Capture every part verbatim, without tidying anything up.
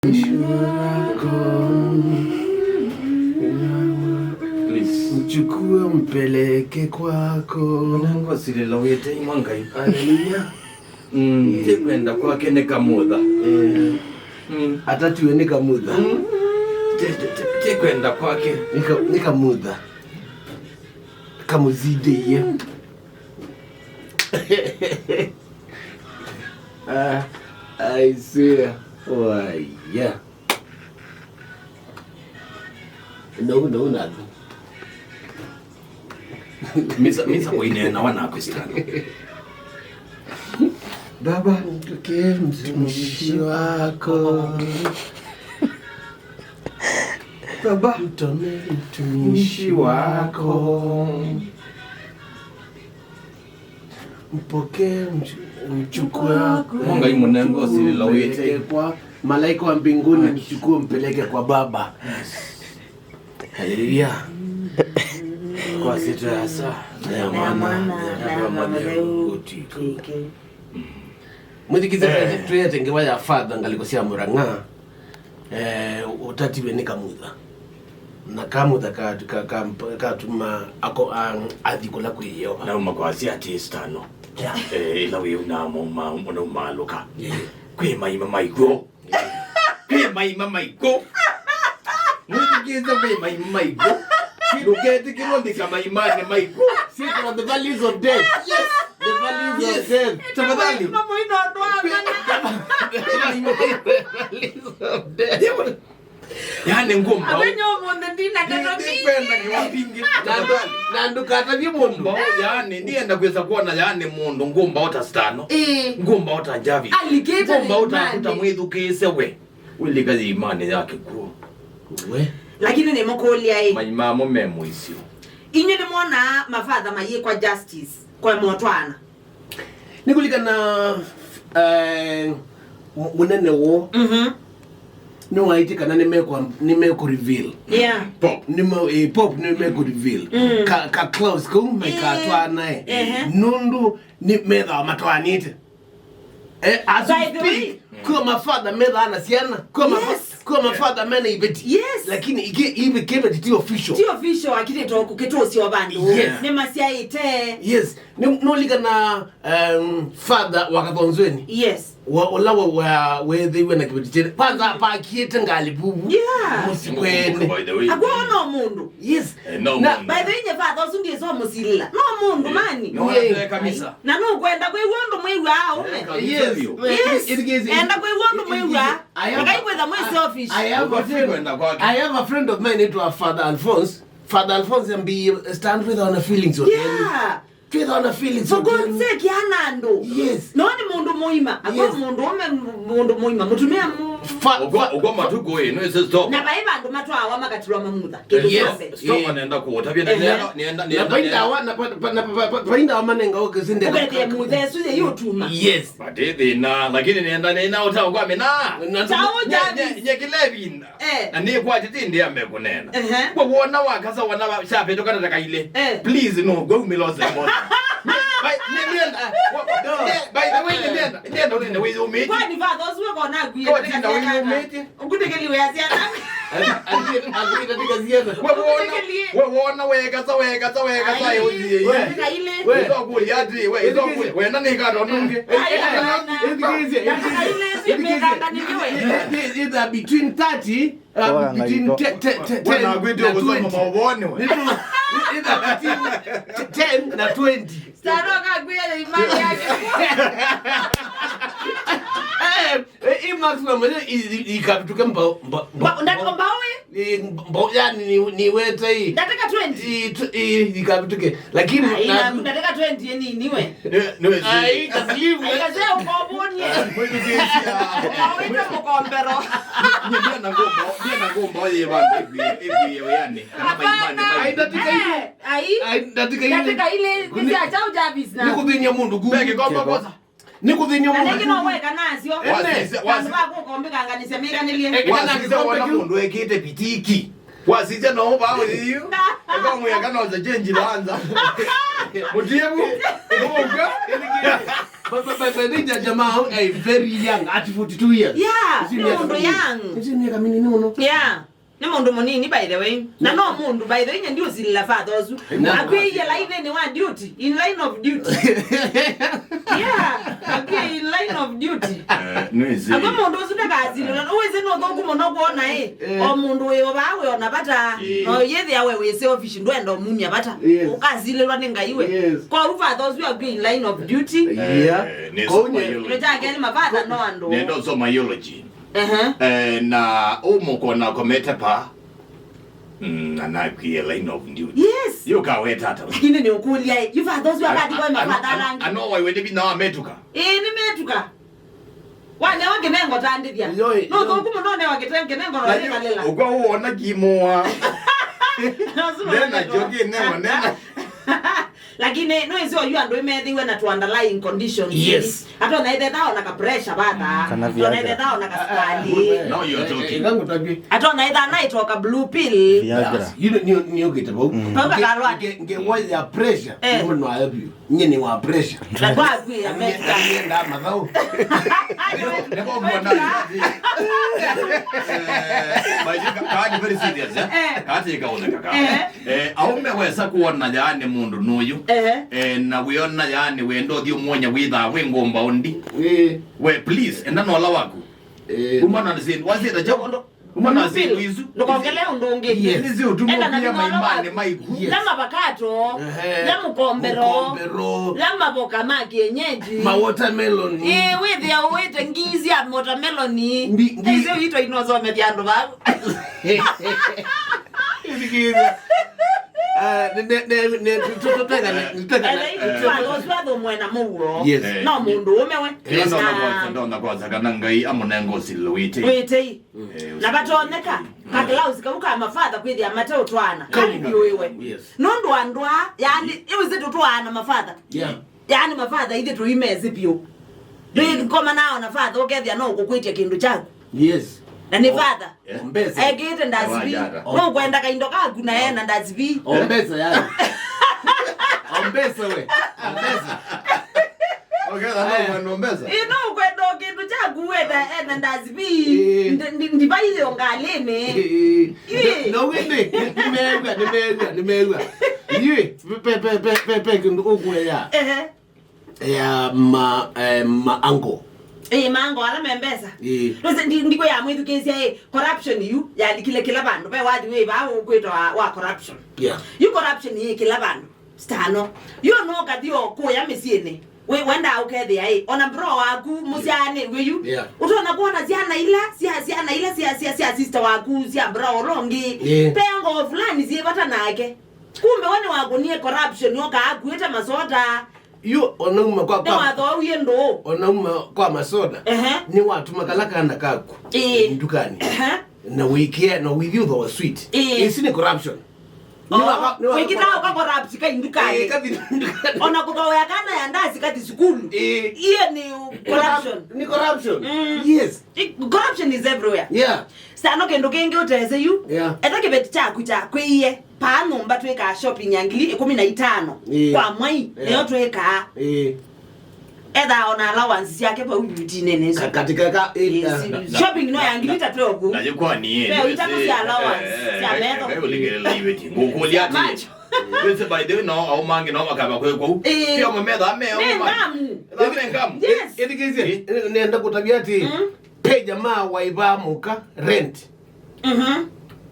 Please. Mchukue mpeleke kwako. Ona ngosilila wĩte imwe Ngai. Haleluya. Mm. Ti kwenda kwake nĩ kamutha. Eh. Mm. Atatiwe nĩ kamutha. Mm. Ti, ti, ti, ti kwenda kwake. Nĩ ka-, nĩ kamutha. Kamũzindĩie. Ah, I swear. Waya. No, no, no. Misa, misa kuineena wana Kristiano. Baba, mpokee mtumishi wako. Baba, mtome mtumishi wako. Mpokee mchu-, mchukua. Mo Ngai mũnenga ũsilĩlo wĩte. Kwa malaika wa mbinguni, mchukue mpeleke kwa Baba. Haleluya. Kwa sita ya saa, ya Mwana, ya Roho Mũtheru. Mwĩthikĩĩsye, eh, twĩete ngewa ya Father ngalĩko sya Mũrang'a. Eh, ũtatiwe nĩ kamutha. Na kamutha ka, ka, ka, katuma ako, a, athi kũla kwĩ Yeova. Nauma kwa asyai atano. Yeah. Eh, ĩla wĩũnaa mauma, ũnaumaalũka. Yeah. Kwĩ maima maikuo. Yeah. Kwĩ maima maikuo. Mwĩthikĩĩsye, kwĩ maima maikuo. Ndũketĩkĩlwa mbika maimanĩ maikuo. Sit on the valleys of death. Yes. The valleys of death. Tafadhali. Mambo ino ndo amana. The valleys of death. Yaani ngũmba. Abenyo mũndũ ndina ndeto mingi. Ndikwenda ngewa mbingĩ. Na ndũ-, na ndũkatavye mũndũ. Ngũmba, yaani, ndienda kwĩsa kuona, yaani, mũndũ ngũmba ota Stano. Ĩĩ. Ngũmba ota Jarvis. Alligator ngũmba ota, ota mwĩthukĩĩse we. Wĩlika yĩimanĩ ya kĩkw'ũ. We. Lakini nĩmũkũlya ĩ. Maimamo me mũisyo. Inyuĩ nĩmwonaa mafatha mayĩkwa justice kwa motwana? Nĩkũlikana, eh, mũnene woo, mhm, nĩwaĩtye kana nĩmekwa-, nĩmekũreveal. Yeah. Pope. Nĩme-, eh, Pope nĩmekũreveal. Mm. Ka, ka clause kau maikatwaanae. Ehe. Nũndũ nĩmethaa matwaanĩte. Eh, as we speak, by the way, kwĩ mafather methaa na syana, kwĩ mafa-, yes, kwĩ mafather mena iveti. Yes. Lakini iki, ivi kĩveti ti official. Ti official, lakini to kũkĩtũsya vandũ. Yes. Nĩmasyaĩte. Yes. Nĩ, nũlikana, um, father wa Kathonzweni. Yes. Wa, ũla wa, wa, weethĩiwe na kĩveti kyene. Kwanza apakiĩte ngalĩ vuvu. Yeah. Mũsyĩ kwene. By the way. Akwona mũndũ. Yes. Eh, no mũndũ. Na by the way, nye father ũsu ndiĩsĩ ũmũsilĩla. No mũndũ, eh, mani. No, yeah, kanisa. Na nũkwenda kwĩw'a ũndũ mwĩw'aa aũme. Yes. Yes. Enda kwĩw'a ũndũ mwĩw'aa. I have, ndũkaigwĩtha mwĩ selfish. I have a friend, kwenda kwake. I have a friend of mine naitwa Father Alphonse. Father Alphonse ambi stand with our feelings, okay? Yeah. Twĩthwa na feelings. For God's sake, ana andũ. Yes. No nĩ mũndũ mũima. Akwa, yes, mũndũ ũme, mũndũ mũima. Mũtumia mu-, fa-, ũkwa, fa-, ũkwa matukũ ĩ, no ĩsĩ stop. Na vai vandũ matwawa makatilwa mamutha. Kĩndũ, yes, kyonthe. Stop, eh, nenda kũũtavya na, ehe, nenda, nenda, na nenda, vainda nenda. Wa, na pa, pa, na pa, pa, pa, vainda wa manenga ũkĩsinde. Ũkethĩa mutha ĩsu yĩ ũtuma. Yes. But ĩ thĩna, lakini nenda, nenda ũtao kwa mina. Na, na, chao nye, nye, nye kĩlevinda. Eh. Na nĩkwatĩte ĩndĩ ambe kũneena. Ehe. We wona wakasa wana wa, syapetũka na ndaka ilĩ. Eh. Please, no, go umĩla ũsembo. By, nĩ, nĩenda, wa, no, nĩ, by the way, nĩenda, nĩenda ũtinde wĩyũmĩtye. Kwani father ũsu we kona akuie? Kotinda wĩyũmĩtye. Ũkunĩkĩliwe ya syana. Akuie, akuie katika syana. We wona, ũkunĩkĩlie, we wona wekasa, wekasa, wekasa, ai, ũthiĩ. We. Ndaka ilĩ. We. Ũtokũlya atĩ, we, ũtokũlya. Wenda nĩ kato nungi. Ai, ai, ai. Ĩthikĩĩsye, ĩthikĩĩsye, ĩthikĩĩsye. It's, it's, uh, between thirty, uh, between te-, te-, te-, ten na twenty. Nĩ tu-, it's, uh, between te-, ten na twenty. Stano akakwĩa imani yake. Eh, eh, hii maximum, eh, i-, i-, ikavituke mbao, mba-, mba-, mba-, mbao, eh? Ĩ, mbo-, yani, ni, niwete ĩ. Ndatĩka twenty? Ĩ, tw-, ĩ, ikavituke. Lakini ai, na, na ndatĩka twenty ĩ nini we? Nĩ, nĩ we. Ai, taslimu. Ai, kasea ũkovonie. Mwĩthukĩĩsya. Wawĩte mũkombero. Ndiena ngũmba, ndiena ngũmba yĩ vandũ ĩkwie, ĩkwie wĩanĩ. Kana maimani, hapana, maimani. Ai, ndatĩka ilĩ. Eh, ai. Ai, ndatĩka ilĩ. Ndatĩka ilĩ, kũni-, nĩ sya chao Jarvis na. Nĩ kũthĩny'a mũndũ ku. Beki komba kosa. Nĩ kũthĩny'a mũndũ. Na nĩngĩ no weka nasyo. Ene. Wasisya, wasi-, vandũ va kũkombĩkanganisya mĩkanĩlye. Eke na wasisya wona kĩkombe kĩu. Mũndũ ekĩte pitiki. Wasisya no vaa ũyĩyũ. Eka mwĩaka no za change lanza. Mũtie vu. Nũka. But, but, but, but, this jamaa, eh, very young, at forty-two years. Yeah, nĩ mũndũ young. Nĩ miaka mĩnini mũno. Yeah. Nĩ mũndũ mũnini, by the way. Na no mũndũ, by the way, nye ndiũsilĩla father ũsu. Akw'ĩie lainĩnĩ wa duty, in line of duty. Yeah, akw'ĩie in line of duty. Eh, nĩwĩsĩ. Akw'ĩ mũndũ ũsu ndakasilĩlwa, wĩsĩ nĩ ũthũku mũno kwona ĩ. Eh. O mũndũ wĩ o vaa wĩ ona vata, eh, no yĩthĩa we wĩ selfish, ndwenda ũmumya vata. Yes. Ũkasilĩlwa nĩ Ngai we. Yes. Kwoou father ũsu akw'ĩie in line of duty. Yeah. Eh, nĩ kwoou nye- kĩndũ kya kelĩ, mafather no andũ. Nenda ũsoma eulogy. Ehe. Eh, na ũmũkona akomete pa. Mm, na nakwie line of duty. Yes. Yu kaweta ata. Lakini nĩ ũkũlya ĩ, yu father ũsu akathi kwa mafather alangi. Ano waiwe nĩ vinya wa metuka. Ĩĩ, nĩ metuka. Wanewa kĩnengo tandĩthya. Yo, ĩ, no yo. Thũku mũno newa kĩte-, kĩnengo na ĩkalĩla. Ũkwa ũona kimoa. Nena joki nena, nena. Lakini no ĩsĩ oyu andũ ĩmethĩwe na to underlying conditions. Yes. Atona ĩthetha ona ka pressure batha. Kana atona Viagra. Ĩthetha ona ka sukali. Now you're talking. Eka ngũtavye. Atona ĩtha na itoka blue pill. Viagra. Yes. You know, nĩ, nĩ ũkĩte vau. Mm. Papa kalwa. Nge, nge, nge wa ya pressure. Eh. Nĩ mũndũ wa help you. Nye nĩ wa pressure. Na kwa kwĩ ya meta. Nĩ nda mathau. Nĩ kwa kuona. Eh, by the way, ka, ka, very serious, eh? Eh. Kati ikaoneka ka. Eh. Eh, aume wesa kuona yaani mũndũ nũyũ. Ehe. Eh, na wĩona yaani wenda ũthi ũmwonya wĩthaa wĩ ngũmba ũndi. Ĩĩ. We, please, enda na ũla waku. Ĩĩ. Uma na zĩndũ, wasĩta chao ndo. Uma na zĩndũ isu. Ndũkongele ũndũ ũngĩ. Yes. Izi ũtumia maimanĩ maiku. Yes. Ya mavakato, ehe, ya mũkombero, mũkombero, ya mavoka ma kienyeji. Ma watermelon. Ĩĩ, wĩthĩa ũwĩte ngizi ya watermelon. Mbi-, ngi- Ĩsĩ witũ inosomethya andũ vau. Ĩthikĩrĩria. Ah, ne, ne, ne, ne, tu-, tu-, tutega, ne, tutega, ne. Ĩla itũ andũ asu athũmwe na mũuo. Yes. No mũndũ ũme we. Kĩla ndona kwanza, ndona kwanza kana Ngai amũnenga ũsilĩlo wĩtei. Wĩtei. Mm. Eh, na vatonyeka, ka blouse kau ka mafather kwĩthĩa mate ũtwana. Kau. Kali vyũĩwe. Yes. Nũndũ andũ aa, yani, ĩwĩsĩ tũtwaana mafather. Yeah. Yaani mafather ithe tũimesĩ vyũ. Ndwĩkoma nao na father ũkethĩa no ũkũkwĩtya kĩndũ kyaku. Yes. Na nĩ father. Yeah. Mbesa. Ekĩte ndasivi. Ewa, jata. No ũkwenda kaindo kaku na ena ndasivi. O mbesa yani. O mbesa we. O mbesa. Okay, na no kwenda mbesa. Ĩ, no ũkwenda o kĩndũ kyaku wenda ena ndasivi. Eh. Ndi-, ndi-, ndivaile o ngalĩnĩ. Eh. Ĩ. No, no, wende. Nĩmeew'a, nĩmeew'a, nĩmeew'a. Ĩ, pe, pe, pe, pe, pe kĩndũ ũkũea. Ehe. Ya ma, eh, ma uncle. Ĩĩ, ma uncle ala me mbesa. Ĩĩ. Rose, ndi-, ndiko ya mwĩthukĩĩsya, ĩ, corruption yu yalikile kĩla vandũ. Ve wathi wĩ vaa ũkwĩtwa wa, wa corruption. Yeah. Yu corruption yĩ kĩla vandũ. Stano. Yu no kathi o kũya mĩsyĩnĩ. We, wenda ũkethĩa, ĩ, ona bro waku, mũsyaanĩw'e yu. Yeah. Ũtona kuona syana ila, sya, syana ila, sya, sya, sya sister waku, sya bro ũla ũngĩ. Yeah. Pe ngoo fulani syĩ vata nake. Kumbe we nĩwakũnie corruption, oka akuĩte masoda. Yu onauma kwa, kwa, nĩwathowie ndũũ. Onauma kwa masoda. Ehe. Nĩwatuma kala kana kaku. Ĩĩ. Ndukani. Ehe. Na wĩkĩa, na wĩthi ũthoa sweet. Ĩĩ. Ĩsi nĩ corruption. Oh, nĩwaka, nĩwaka wĩkĩtaa corrupt. Ũka corrupt ka ndukani. Ĩĩ, kathi ndukani. Ona kũthoea kana ya ndasi kathi sukulu. Ĩĩ. Iyo nĩ corruption. Nĩ corruption. Mm. Yes. I-, corruption is everywhere. Yeah. Sano kĩndũ kĩngĩ ũtese yu. Yeah. Eta kĩveti kyaku kya kwĩie. Paa nyũmba twĩkaa shopping ya ngili ĩkũmi na itano. Ĩĩ. Kwa mwai, yeah, nĩyo twĩkaa. Ĩĩ. Ethaa ona allowance syake vau yutinene isu. Ka-, katika ka, ĩĩ, yes, yeah. Shopping no ya ngili itatũ oku. Na yĩkwani, eh, ve itatũ sya allowance, eh, sya metho. Ve ũlingelele iveti. Ngũkũlya ati. Sya macho. Wĩsĩ, by the way, no, au mangi no makava kwĩ kũu. Ĩĩ. Pia mametha meo. Me ngamu. Etha me ngamu. Yes. Ĩthikĩĩsye, ĩĩ, nenda kũtavya ati, mm, pe jamaa waivaa mũka rent. Mhm.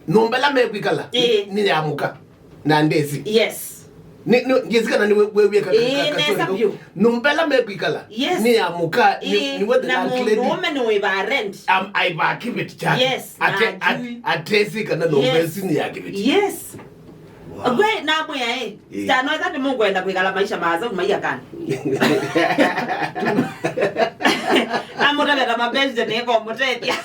Nyũmba ĩla mekwĩkala, ĩĩ, nĩ ya mũka na ndĩsĩ. Yes. Nĩ, nĩ, ndyĩsĩ kana nĩ we-, we-, wĩka ka-, ĩĩ, ka-, nesa story vyũ. Nyũmba ĩla mekwĩkala, yes, nĩ ya mũka, nĩ, ĩĩ, nĩwe the landlady. Na mũndũũme nĩwĩvaa rent. Am-, aivaa kĩveti kyake. Yes, ate-, na at-, atesĩ kana nyũmba, yes, ĩsu nĩ ya kĩveti. Yes. Wow. Ngwe namwĩa, ĩ, ĩĩ, sitanoetha nĩmũkwenda kwĩkala maisha ma Azau maiakana. Namũtavya ta mapenzi nĩkomũtethya.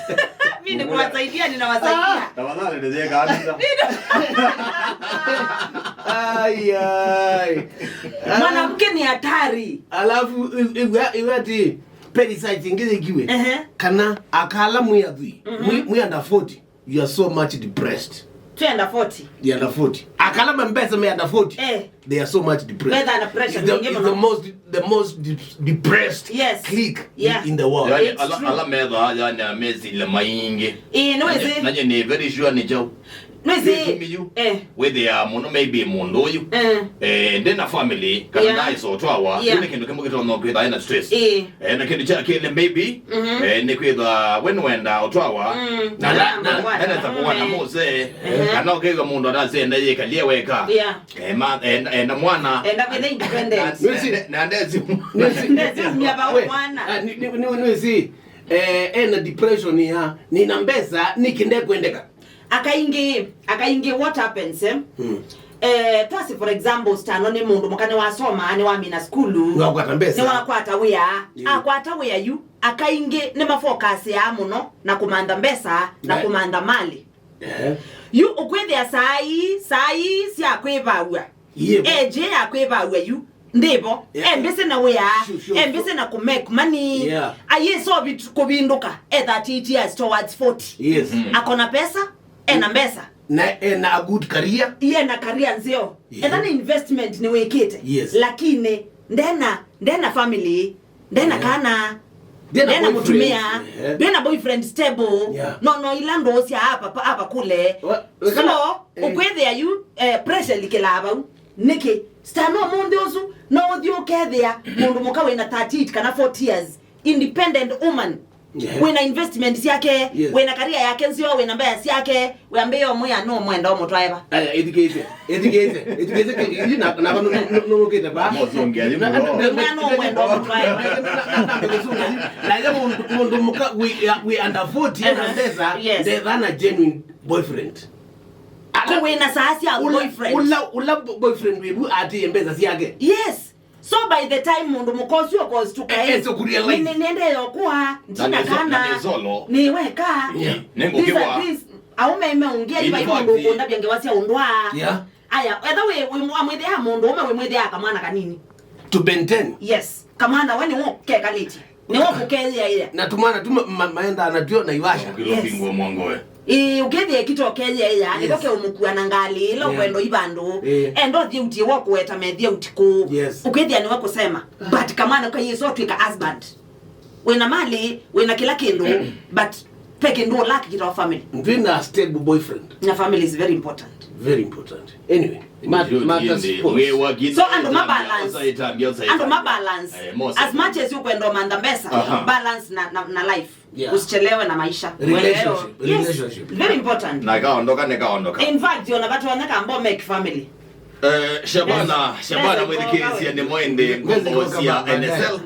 Mi nikuwasaidia, ninawasaidia. Ah, tafadhali, nijeka kabisa. Ai, ai. Mwanamke ni hatari. Alafu, i-, i-, iwe ati, pe research ingĩ yĩkiwe. Ehe. Kana akala mwĩ athwii, mhm, mwĩ, mwĩ under forty. You are so much depressed. Twĩ under forty. The under forty. Akala ma mbesa me under forty. Eh. They are so much depressed. Metha na pressure. It's the, it's the most, the most de-, depressed, yes, clique, yeah, in the world. Yani, it's ala, true. Ala metha, yani, amezile maingi. Eh, no, nanye, nanye ni very sure ni chao. Nĩwĩsĩ, eh, wĩthĩa mũno maybe mũndũ ũyũ, eh, eh, ndĩ na family, kana, yeah, ndaĩsa ũtwawa, yeah, nĩ kĩndũ kĩmwe kĩtonya kwĩtha ena stress. Eh. Eh, na kĩndũ kya kelĩ maybe, mhm, eh, nĩ kwĩtha we nĩwenda ũtwawa, mm, na, na, na, na, na, na kũwana mũsee, eh, kana ũkew'a mũndũ anasenda yĩkalie weka. Yeah. Eh, ma, eh, na, eh, na mwana. Enda kwĩtha independent. Na, na, na ndesi. Ndesi mya ba mwana. Ah, ni, ni, ni, nĩwĩsĩ, eh, ena depression ya, nina mbesa, nĩkĩ ndekwendeka. Akaingĩ, akaingĩ, what happens, eh? Mm. Eh, twasi, for example, Stano nĩ mũndũ mũka nĩwasoma, nĩwamina sukulu. Nĩwakwata mbesa. Nĩwakwata wĩa. Yeah. Akwata wĩa yu, akaingĩ nĩmafokasia mũno na kũmantha mbesa na, ne, kũmantha mali. Eh. Yu ũkwĩthĩa saa ii, saa ii sya kwĩvaw'a. Yep. Age ya kwĩvaw'a yu ndĩvo. Yeah. Embĩsĩ na wĩa. Sure, sure, embĩsĩ sure. Na kũ make money. Yeah. Ayĩsovi kũvindũka. E thirty-eight years towards forty. Yes. Mm. Akona pesa, ena mbesa. Na ena a good career. Ena career nzeo. Yeah. Etha nĩ investment nĩwĩkĩte. Yes. Lakini ndena, ndena family. Ndena, yeah, kana. Ndena, ndena boyfriend. Mũtumĩa. Yeah. Ndena boyfriend stable. Yeah. No, no, ila ndũũ sya apa, apa kule. Wa-, wekana, so, eh, ũkwĩthĩa yu, eh, pressure likĩlaa vau. Nĩkĩ? Stano ũmũnthĩ ũsu, no ũthi ũkethĩa mũndũ mũka wĩna thirty-eight kana forty years, independent woman. Yeah. Wĩna investment syake, yes, wĩna career yake nzeo, wĩna mbesa syake, wĩambĩĩa ũmwĩa no mwenda ũmũtwae va. Aya, ĩthikĩĩsye, ĩthikĩĩsye, ĩthikĩĩsye, kĩ-, yu na, na, nũ-, nũ-, nũ-, nũkĩte va. Mũsũngĩa yu mũno. Ũmwĩa no mwenda ũmũtwae va. Na, na, na, na, na, na, na, mũndũ, mũndũ mũka wĩ, ya, wĩ under forty, ena, uh-huh, mbesa, yes, ndethana genuine boyfriend. Kũ wĩna saa sya boyfriend. Ũla, ũla bo-, boyfriend wĩvu atĩĩe mbesa syake. Yes. So by the time mũndũ mũka ũsu akostuka, e-, ĩ, ese kũrealize. Nĩ, nĩ, nĩendeea ũkũa, ntina kana, na nĩ solo. Nĩ weka. Yeah. Nĩ ngũkĩwa. This and this. Aume meũngĩa, in fact, mũndũ ũkũndavya ngewa sya ũndũ aa. Yeah. Aya, etha wĩ, wĩ mwa-, mwĩthĩa mũndũ ũme wĩ mwĩthĩa kamwana kanini. To Ben ten. Yes. Kamwana we nĩ wũ kekalĩtye. Nĩwe kũkeyĩaĩa. Na tũmwana tu ma-, ma-, maendaa natw'o Naivasha. Yes. Ũkĩlũvingwa mwangoe. Ĩĩ, ũkĩthĩa kĩto ũkeyĩaĩa, nĩko, yes, keũmũkua na ngalĩ ĩla, yeah, ũkwenda ũi vandũ. Ĩĩ. Enda ũthiĩ ũtie wa kũweta methia ũtikũ. Yes. Ũkĩthĩa nĩwe kũsema. But kamwana kaiyĩsa ũtw'ĩka husband. Wĩna malĩ, wĩna kĩla kĩndũ, but pe kĩndũ ũlaki kĩtawa family. Ndwĩ na stable boyfriend. Na family is very important. Very important. Anyway, mat-, matters pause. So, andũ ma balance. Andũ ma balance. Eh, as much as you kwenda ũmantha mbesa, aha, balance na, na, na life. Yeah. Usichelewe na maisha. Relationship. Yes. Relationship. Very important. Na kaondoka, ne kaondoka. In fact, ona vatu wana kambo make family. Eh, Shabana, yes, Shabana, mwĩthikĩĩsye nĩ mwende ngombo cia N S L.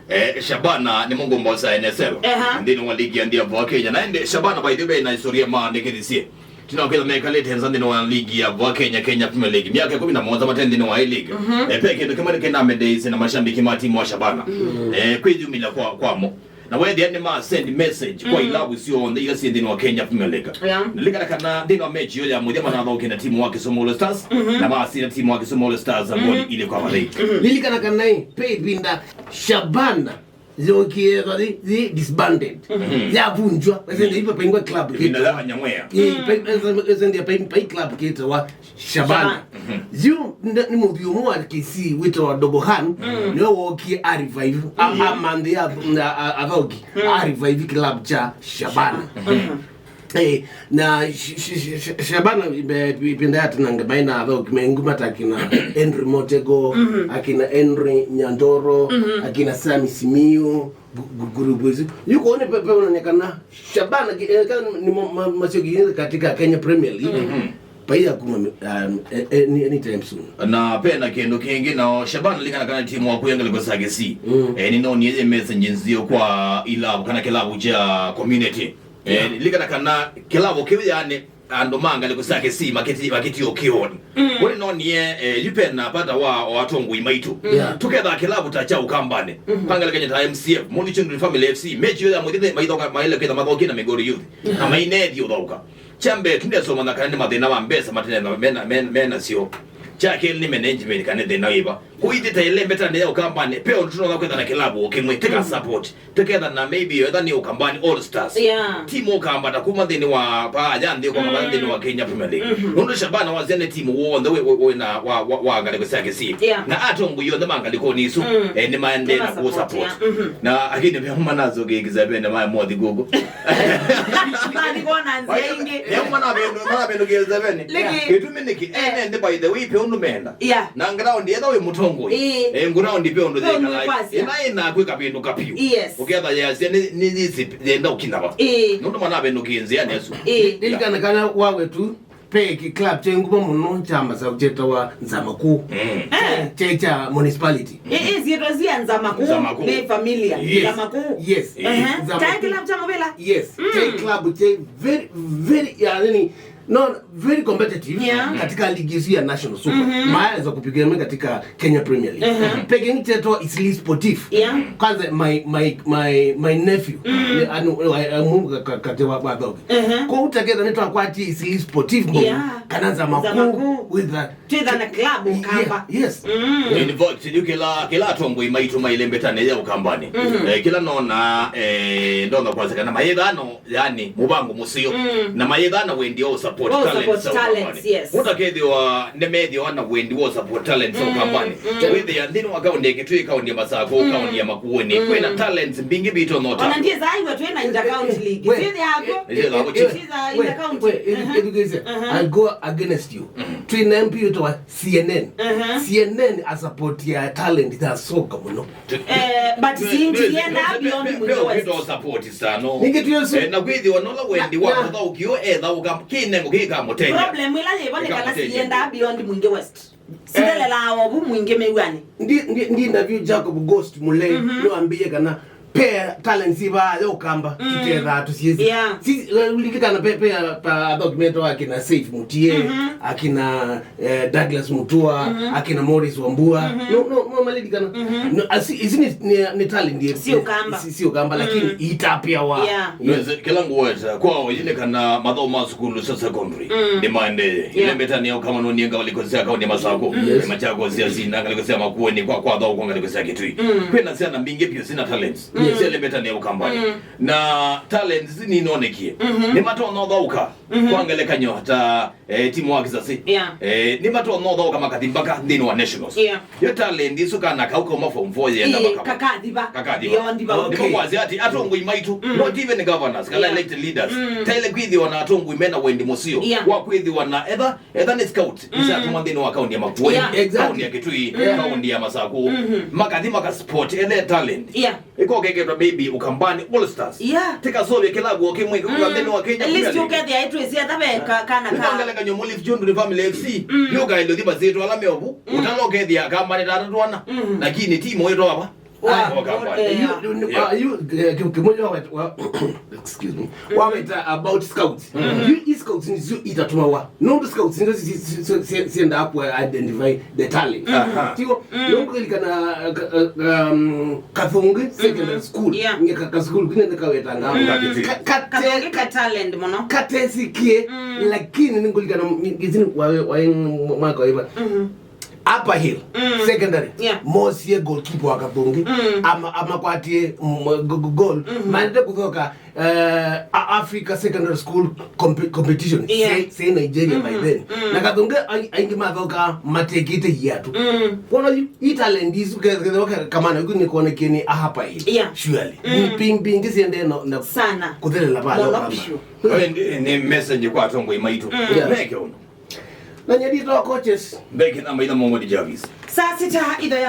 Eh, Shabana nĩ mũngũmbo sa N S L. Aha. Nthĩnĩ wa ligi ya nthĩ ya vua Kenya. Na ende Shabana, by the way, na historia maandĩkĩthisye. Tino kĩla mekalĩte nza nthĩnĩ wa ligi ya vua Kenya, Kenya Premier League. Myaka ĩkũmi na mũonza mate nthĩnĩ wa ligi. Mhm. Eh, pe kĩndũ kĩmwe nĩkĩnamendeisye na mashabiki ma timu wa Shabana. Mhm. Eh, kwĩyumĩla kwa, kwamo. Na wethĩa nĩ ma send message kwa, mm, ilavu syonthe ila syĩ nthĩnĩ wa Kenya Premier League. Yeah. Lilikana kana nthĩnĩ wa mechi yo ya mũthya manathaũkĩe na timu wa Kisumu All Stars, mhm, na masinda timu wa Kisumu All Stars, mhm, ngoli ilĩ kwa mathaiti. Mhm. Lilikana kana ĩ, pe ĩvinda Shabana yokie ethwa yĩ, yĩ disbanded. Mhm. Yavunjwa, ĩsende ipa paingwa club kĩtawa Nyamwea. Ĩ, mm, pa-, ĩsende, ĩsende pai, pai club kĩtawa Shabana. Shabana. Mhm. Yu nda-, nĩ mũthio ũmwe wa Kisii wĩtawa Dobohan, mm, nĩwe wokie a revive, a, mm, a manthĩ ya, a, a, athaũki, mm, a revive club kya Shabana. Mhm. Eh, na sh-, sh-, sh-, Shabana, be-, ĩvinda ya tene nge maĩ na athaũki mengi mata akina Henry Motego, mhm, akina Henry Nyandoro, mhm, akina Sami Simiyu, gu-, gu-, group isu. Yu kũu nĩ pe-, peonany'a kana Shabana ki-, eh, kana nĩ mo-, ma-, masyokie katika Kenya Premier League. Mhm. Pai ya kuma, um, a-, a-, any-, anytime soon. Na pena kĩndũ kĩngĩ nao, Shabana lilikana kana timu waku ya ngalĩko sya Kisii. Mm. Eh, nĩnonie yĩ message nzeo kwa ilavu kana kĩlavu kya community. Eh, yeah, lilikana kana kĩlavu kĩu yani andũ ma ngalĩko sya Kisii makĩti-, makĩti ũkĩoni. Mm. Kũrĩ nonie, eh, yu pena pata wa, wa atongoi maitũ. Yeah. Tũketha kĩlavu ta kya Ũkambanĩ. Mm-hmm. Pangalĩkany'a ta M C F, Muli Children Family F C, mechi yo ya mũthya maithoka, maile kwĩtha mathokie na Migori Youth. Yeah. Na mainethi ũthaũka. Kya mbee, tũnesa ũmanya kana nĩ mathĩna ma mbesa matene mena, mena, menasyo. Kya kelĩ nĩ management kana nĩ thĩna wĩva. Ũithi ta ĩlembetanĩ ya Ũkambanĩ, pe ũndũ tũnoona kwĩtha na kĩlabu o kĩmwe, tĩka support, tĩketha na maybe etha nĩ Ũkambanĩ All Stars. Yeah. Timu Ũkambata kuma nthĩnĩ wa paa ya nthĩ, kwa nthĩnĩ wa Kenya Premier League. Nũndũ Shabana wasya nĩ timu w'onthe wĩ, wĩ, wĩ na wa, wa, wa ngalĩko sya Kisii. Yeah. Na atongoi onthe ma ngalĩkonĩ isu, eh, nĩ maendee na kũ support. Yeah. Na akini vya manazũkĩkĩza vene maya mothi kũkũ. Mathi kwona nzĩa ingĩ. Nĩo manavendu-, manavendũkĩe seven. Lĩkĩ? Gĩtumi nĩkĩ? Eh. Ene nthĩ, by the way, pe ũndũ menda. Yeah. Na ground, etha wĩ mũtongoi. Ĩĩ. Eh, ground pe ũndũ yĩkalaa. Ĩna ĩna kwĩka vĩndũ kapyu. Yes. Ũketha yasya nĩ, nĩ yĩsĩ yenda ũkinya va. Ĩĩ. Nũndũ manavendũkĩe nzĩa nesu. Ĩĩ. Ndilikana kana wawe tu. Pe kĩ club kye nguma mũno kya Masaku kyetawa Nzamakũ. Mm. Eh. Kye, kye kya municipality. Ĩ, ĩ, syĩtwa sya Nzamakũ. Nzamakũ. Nĩ familia. Yes. Nzamakũ. Yes. Ehe. Nzamakũ. Kyaĩ club kya mũvĩla? Yes. Mm. Kyaĩ club kye very, very, ya, nini, no, very competitive. Yeah. Katika ligi isu ya national soccer. Mm-hmm. Maanza kupigania katika Kenya Premier League. Mhm. Peke nĩ kyeto Eastleigh Sportif. Yeah. Kwanza my, my, my, my nephew. Mm. Ni, anu, eh, eh, mungu ka-, ka-, kati wa, wa dog. Mhm. Kwa utaketha nĩ twakwatie Eastleigh Sportif mbo. Yeah. Kana Nzamakũ. Nzamakũ. With the twĩtha na club Ũkamba. Ye-, yes. Mm. In fact, yu kĩla, kĩla atongoi maitũ mailembetane ya Ũkambanĩ. Mhm. Eh, kĩla nona, eh, ndona kwasakana maithano Yani, mũvango mũseo. Mm. Na mayĩthaa na wendi wa support talents, yes. Mũtakethĩwa nĩmethĩwa na wendi wa support talents, mm, Ũkambanĩ. Mm. Wĩthĩa nthĩnĩ wa kaunti ya Kitui, kaunti ya Masaku, mm, kaunti ya Makueni, mm, kwĩna talents mbingĩ vitũ nota. Ona ndiye zaiwa twĩna inter county league. We, sithe yako. Ndiye zaiwa. Sithe inter county. We, we, education. Uh-huh. I go against you. Mm. Twĩna M P wĩtawa C N N. Uh-huh. C N N a support ya talent ya soka mũno. Eh, but sindienda beyond Mwingi West. Ningĩ tuyo su- Eh, na kwĩthĩwa nola wendi wa mũthaũki ũũ ethaũka kĩnengo kĩkamũtethya. Problem ĩla yĩvo nĩ kana sienda beyond Mwingi West. Sithelelaa ovu Mwingi mĩw'anĩ. Ndi, ndi, ndi interview Jacob Ghost Mulee, mhm, nĩwambĩie kana pe talents ivaa ya Ũkamba, mm, tũtethaa tũsiĩsĩ. Yeah. Si, eh, lilikana pe, pe, pa athaũki metwa akina Safe Mutie, mhm, akina eh, Douglas Mutua, mhm, akina Morris Wambua. Mhm. No, no, no, malilikana. Mhm. No, asi, isi ni, ni, ni talent yetu. Si Ũkamba. Si, si Ũkamba, lakini, mm, itapiawa. Yeah. Yes. Kĩla ngũweta, kwa oyile kana mathaũ ma sukulu sya secondary, mm, nĩ maendee. Yeah. Ilembetani ya Ũkamba no nienga waliko sya kaunti ya Masaku. Yes. Machakos ya Sina, ngaliko sya Makueni, kwa, kwa thau, kwa ngaliko sya Kitui. Mm. Kwĩna syana mbingĩ pia sina talents. Yes. Sya ilembetani ya Ũkamba. Mm. Na talents ninonekie. Mhm. Nĩ matona thauka. Mhm. Kwa ngelekany'o ta eh, timu wa Kisasi. Yeah. Eh, nĩmatonya ũthaũka makathi mbaka nthĩnĩ wa nationals. Yeah. Yo talent ĩsu kana kau kauma form four yenda. Ĩĩ, mpaka kakathiva. Kakathiva. Yo ndiva. Okay. Nĩko kwasya atĩ atongoi maitũ, mm, not even governors, kana, yeah, elected leaders. Mm. Taile kwĩthĩwa na atongoi mena wendi mũseo. Yeah. Wa kwĩthĩwa na etha, etha nĩ scout, mm, nĩsyatũma nthĩnĩ wa kaunti ya Makueni, yeah, exactly, kaunti ya Kitui, yeah, kaunti ya Masaku. Mhm. Makathi maka support ethe talent. Yeah. Ĩkokeketwa maybe Ũkambani All Stars. Yeah. Tĩkasũvye kĩlavu o kĩmwe kĩkũka, mm, nthĩnĩ wa Kenya Premier League. At least ũkethĩa ĩtwĩsĩ etha ve ka-, kana ka. Nĩkongelekany'o Mulifu Chundu nĩ Family F C. Mm. Nĩũkaĩlyo thi masĩtwa ala meovu. Mm. Ũtala ũkethĩa Akambani tata twana. Mm. Lakini timu ĩtwa ava. Wa, Ũkambani. Yeah. You, you, yeah, uh, you, eh, kĩ-, kĩmwe wa, wa, excuse me. Mm. Waweta about scouts. Mm. You, i scouts nĩsyo itatumawa. Nũndũ scouts nĩsyo si-, si-, si-, si-, siendaa kũ identify the talent. Aha. Tigo? Mm. Nũkũlilikana, uh, ka-, uh, um, Kathũngĩ Secondary School. Yeah. Nge ka-, ka school kine nĩ kawetanga. Mm. Ka-, ka-, Kathũngĩ ka talent mũno. Katesikie, mm, lakini nĩngũlilikana m-, ngĩsini wa, wa, wa mwaka wa iva. Mhm. Upper Hill, mm, Secondary. Yeah. Mosie goalkeeper wa Kathũngĩ. Mm. Ama, amakwatie, mm, go-, go-, goal. Mhm. Maendete kũthoka eh, A-, Africa Secondary School comp-, competition, yeah, se, se Nigeria by, mhm, then. Mm. Na Kathũngĩ ai-, aingĩ mathoka matekĩte iatũ. Mm. Kwona yu, i talent isu ke-, ke-, ke-, kamana, yu nĩ kuonekie nĩ ahapa ĩ. Yeah. Surely. Mm. Ni ping, ping, siende na, na sana. Kuthelela pale. Mũno kama. Biũ. Oyo nĩ, nĩ message kwa atongoi maitũ. Mm. Yeah. Meke ũndũ. Na nyendito coaches. Mbeke na maitha Momodi Jarvis. Saa sita itho ya